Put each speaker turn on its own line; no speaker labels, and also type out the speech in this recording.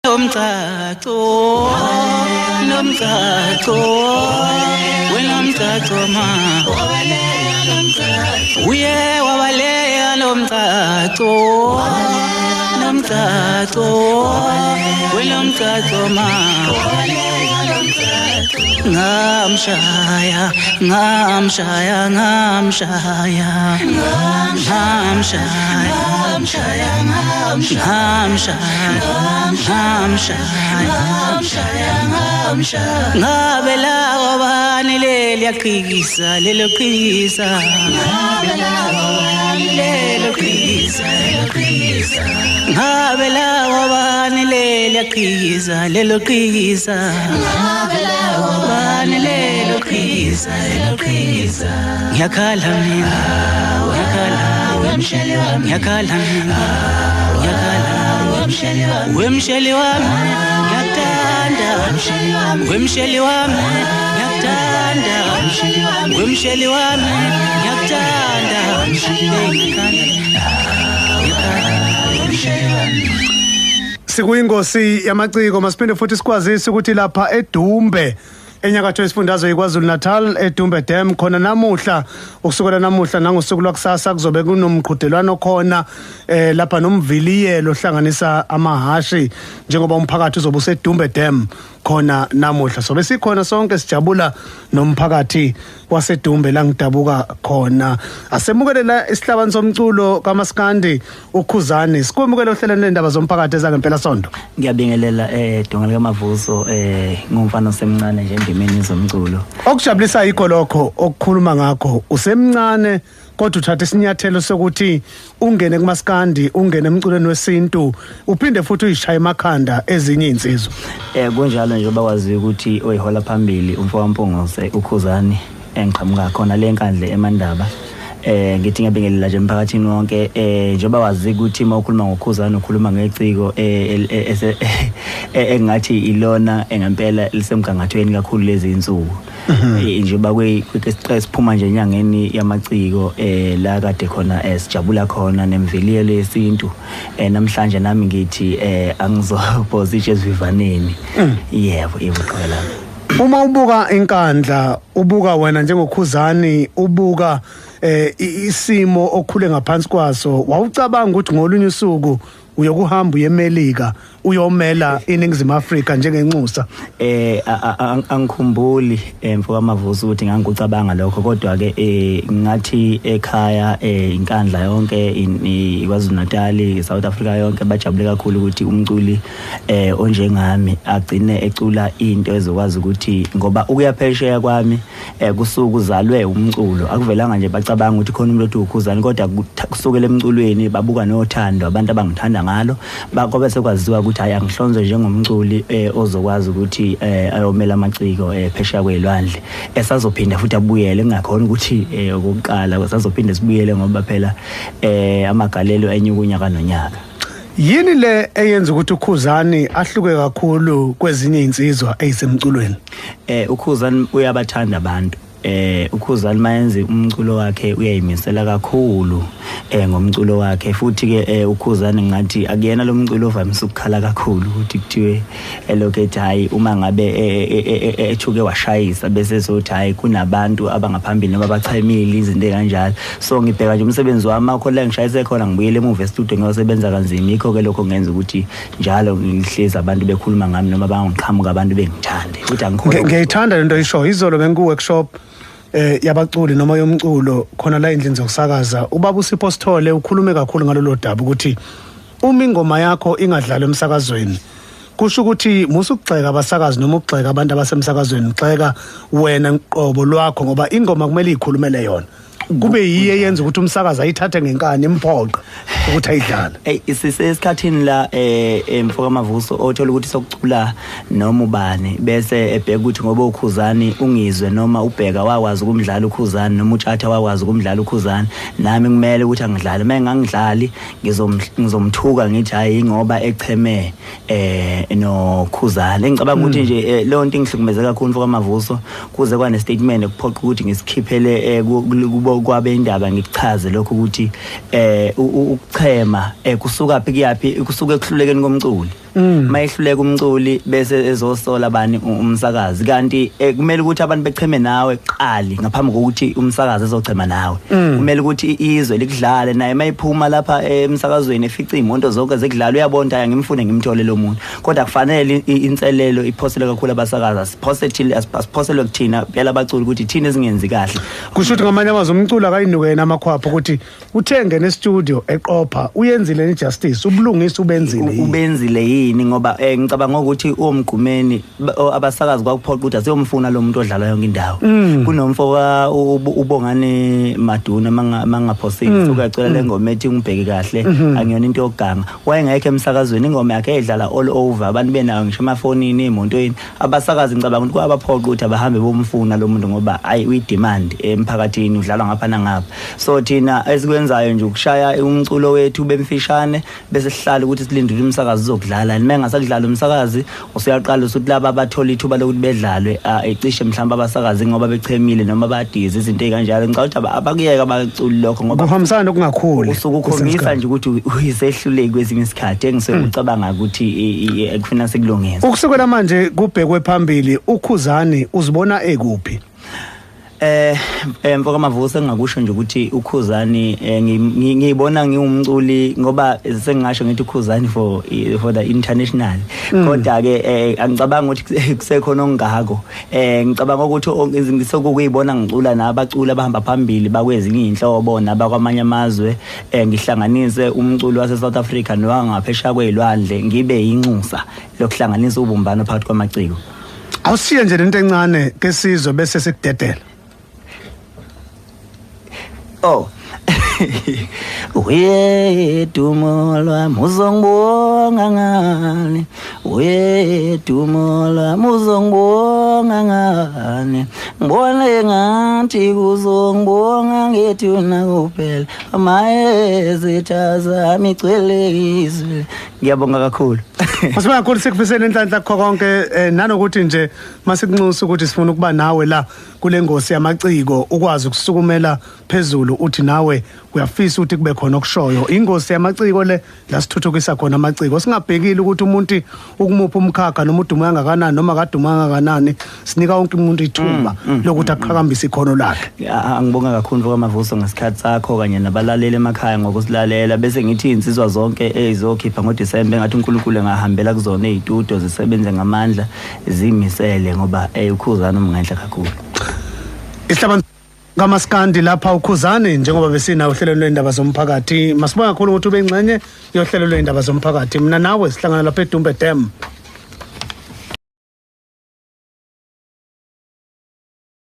Lomcaco, lomcaco, welomcaco ma, uye wabaleka lomcaco, lomcaco, welomcaco ma, ngamshaya, ngamshaya, ngamshaya, ngamshaya, ngamshaya, ngamshaya, ngabela obani leli yaqhikisa lelo qhikisa, ngabela obani lelo qhikisa lelo qhikisa, ngabela obani leli yaqhikisa lelo qhikisa, ngabela obani lelo qhikisa lelo qhikisa. Ngiyakhala mina, ngiyakhala, ngiyakhala mina, ngiyakhala, wemsheli wami ngiyakuthanda, wemsheli wami ngiyakuthanda, wemsheli wami ngiyakuthanda.
Sikuyingosi yamaciko, masiphinde futhi sikwazise ukuthi lapha eDumbe enyakatho yesifundazwe iKwaZulu Natal, eDumbe Dam khona namuhla, ukusukela namuhla nangosuku lwakusasa kuzobe kunomqhudelwano khona lapha nomviliyelo ohlanganisa amahashi, njengoba umphakathi uzobe useDumbe Dam khona namuhla. So besikhona sonke sijabula nomphakathi waseDumbe la ngidabuka khona. Asemukele la isihlabani somculo kaMaskandi uKhuzani. Sikwemukele ohlelweni lendaba zomphakathi ezangempela sonto.
Ngiyabingelela Donga likaMavuso, ngumfana osemncane nje endimeni zomculo.
Okujabulisa yikho lokho okukhuluma ngakho, usemncane kodwa uthatha isinyathelo sokuthi ungene kumaskandi, ungene emculweni wesintu, uphinde futhi uyishaye emakhanda ezinye insizwa.
Kunjalo nje bakwazi ukuthi oyihola phambili umfo kaMpungose uKhuzani engiqhamuka khona le Nkandla eMandaba. Ngithi ngiyabingelela nje emphakathini wonke, njengoba wazi ukuthi uma ukhuluma ngoKhuzani ukhuluma ngeciko engathi ilona engempela lisemgangathweni kakhulu lezi insuku. Njengoba kwesiphuma nje enyangeni yamaciko la kade khona sijabula khona nemveliyelo yesintu, namhlanje nami ngithi angizobhoza itshe esivivaneni. Yebo, yebo qhela.
Uma ubuka iNkandla, ubuka wena njengoKhuzani, ubuka isimo okhule ngaphansi kwaso, wawucabanga ukuthi ngolunye usuku uyokuhamba uye eMelika uyomela iNingizimu Afrika njengenxusa?
Angikhumbuli mfo kaMavuso ukuthi ngangikucabanga lokho, kodwa ke ngathi ekhaya iNkandla yonke, iKwaZulu Natal, South Africa yonke bajabule kakhulu ukuthi umculi onjengami agcine ecula into ezokwazi ukuthi, ngoba ukuya phesheya kwami kusuku uzalwe umculo, akuvelanga nje bacabanga ukuthi khona umuntu othi uKhuzani, kodwa kusukela emculweni babuka nothando abantu abangithanda ngalo, bakobe sekwaziwa ukuthi hayi angihlonzwe njengomculi ozokwazi ukuthi ayomela amaciko phesheya kwelwandle, esazophinda futhi abuyele, kungakhona ukuthi okokuqala sazophinda sibuyele ngoba phela amagalelo enyuka unyaka nonyaka.
Yini le eyenza ukuthi uKhuzani ahluke kakhulu kwezinye insizwa ezisemculweni?
uKhuzani uyabathanda abantu. uKhuzani mayenze umculo wakhe uyayimisela kakhulu ngomculo wakhe, futhi ke uKhuzani ngathi akuyena lo mculo ovamise ukukhala kakhulu ukuthi kuthiwe elokhu ethi hayi uma ngabe ethuke washayisa bese sothi hayi kunabantu abangaphambili noma abachemile izinto ekanjalo. So ngibheka nje umsebenzi wami akho la ngishayise khona, ngibuyele emuva e-studio ngiyosebenza kanzima. Yikho ke lokho ngenza ukuthi njalo ngihlezi abantu bekhuluma ngami noma bangiqhamuka abantu bengithande, futhi angikholwa.
Ngiyayithanda lento oyisho. Izolo bengiku workshop yabaculi noma yomculo khona la endlini zokusakaza, ubaba uSipho Sithole ukhulume kakhulu ngalolo daba ukuthi uma ingoma yakho ingadlalwa emsakazweni kusho ukuthi musukugxeka abasakazi noma ukugxeka abantu abasemsakazweni, gxeka wena nqobo lwakho, ngoba ingoma kumele ikhulumele yona, kube yiye yenza ukuthi umsakazi ayithathe ngenkani imphoqe ukuthi ayidlale.
Sisesikhathini la mfo kaMavuso othola ukuthi sokucula noma ubani bese ebheka ukuthi ngoba uKhuzani ungizwe noma ubheka wakwazi ukumdlala uKhuzani noma uTshatha wakwazi ukumdlala uKhuzani, nami kumele ukuthi angidlale. Uma ngangidlali ngizomthuka ngithi hayi ngoba echeme noKhuzani. Ngicabanga ukuthi nje leyo nto ingihlukumeze kakhulu mfo kaMavuso, kuze kwane statement ekuphoqa ukuthi ngisikhiphele kubo Kwabe indaba ngikuchaze lokho ukuthi ukuchema kusuka phi kuyaphi, kusuka ekuhlulekeni komculi. Mayehluleka umculi bese ezosola bani umsakazi, kanti kumele ukuthi abantu becheme nawe qali ngaphambi kokuthi umsakazi ezochema nawe. Kumele ukuthi izwe likudlale naye mayiphuma lapha emsakazweni efica izimonto zonke zekudlala, uyabona ukuthi ngimfune ngimthole lo muntu. Kodwa kufanele inselelo iphosele kakhulu abasakazi, asiphoselwe kuthina phela abaculi ukuthi thina esingenzi kahle.
Kusho ukuthi ngamanye amazwi umculi akayinuke yena amakhwapha ukuthi uthenge ne-studio eqopha, uyenzile ne-justice, ubulungisa ubenzile.
Ubenzile yini, ngoba ngicabanga ukuthi omgqumeni abasakazi kwakuphoqa ukuthi asiyomfuna lo muntu odlala yonke indawo. Kunomfo ka uBongani Maduna mangaphosile ukuyacela le ngoma ethi ngibheke kahle, angiyona into yokuganga. Wayengekho emsakazweni, ingoma yakhe edlala all over, abantu benayo ngisho emafonini, emontweni. Abasakazi ngicabanga ukuthi kwabaphoqa ukuthi abahambe bomfuna lo muntu ngoba ayi uyi-demand emphakathini, udlalwa ngapha nangapha. So thina esikwenzayo nje ukushaya umculo wethu bemfishane bese sihlala ukuthi silindele umsakazi uzokudlala. Uma engasakudlala umsakazi usuyaqala usuthi laba abathola ithuba lokuthi bedlalwe ecishe mhlawumbe abasakazi ngoba bechemile noma badize izinto ey'kanjalo. Ngicabanga ukuthi abakuyeka abaculi lokho ngoba
kuhambisana nokungakhuli,
usuke ukhombisa nje ukuthi uyisehluleki kwezinye isikhathi engisuke ucabanga ukuthi kufuna sikulungise.
Ukusukela manje kubhekwe phambili, uKhuzani uzibona ekuphi?
Mfoka Mavuso, engakusho nje ukuthi uKhuzani ngiyibona ngiwumculi ngoba sengingasho ngithi uKhuzani for the international, kodwa ke angicabanga ukuthi kusekhona okungako. Ngicabanga ukuthi ngisokuyibona ngicula nabaculi abahamba phambili bakwezinye inhlobo nabakwamanye amazwe, ngihlanganise umculo wase South Africa nowangaphesheya kwezilwandle, ngibe inxusa lokuhlanganisa ubumbano phakathi kwamaciko.
Awusiye nje lento encane ke sizwe bese sikudedela.
Oh. Uye dumo lwami uzongibonga ngani, uye dumo lwami uzongibonga ngani, ngibone ngathi kuzongibonga ngethuna kuphela, amayezitha zami igcwele izwe. Ngiyabonga kakhulu.
Masibonga kakhulu, sikufisele inhlanhla kukho konke, nanokuthi nje masikunxusa ukuthi sifuna ukuba nawe la kule ngosi yamaciko, ukwazi ukusukumela phezulu uthi nawe uyafisa ukuthi kube khona okushoyo. Ingosi yamaciko le la sithuthukisa khona amaciko, singabhekile ukuthi umuntu ukumupha umkhakha noma udumo kangakanani noma kaduma kangakanani, sinika wonke umuntu ithuba lokuthi aqhakambise ikhono lakhe.
Angibonga kakhulu Mfoka Mavuso ngesikhathi sakho kanye nabalaleli emakhaya ngokusilalela. Bese ngithi insizwa zonke ezizokhipha ngoDisemba, engathi uNkulunkulu engahambela kuzona ezitudio zisebenze ngamandla, zimisele ngoba uKhuzani umngenhla kakhulu.
Isihlabani kaMaskandi lapha uKhuzani, njengoba besina uhlelo lwendaba zomphakathi. Masibonga kakhulu ukuthi ube ingxenye yohlelo lwendaba zomphakathi. Mina nawe sihlangana lapha eDumbe Dam.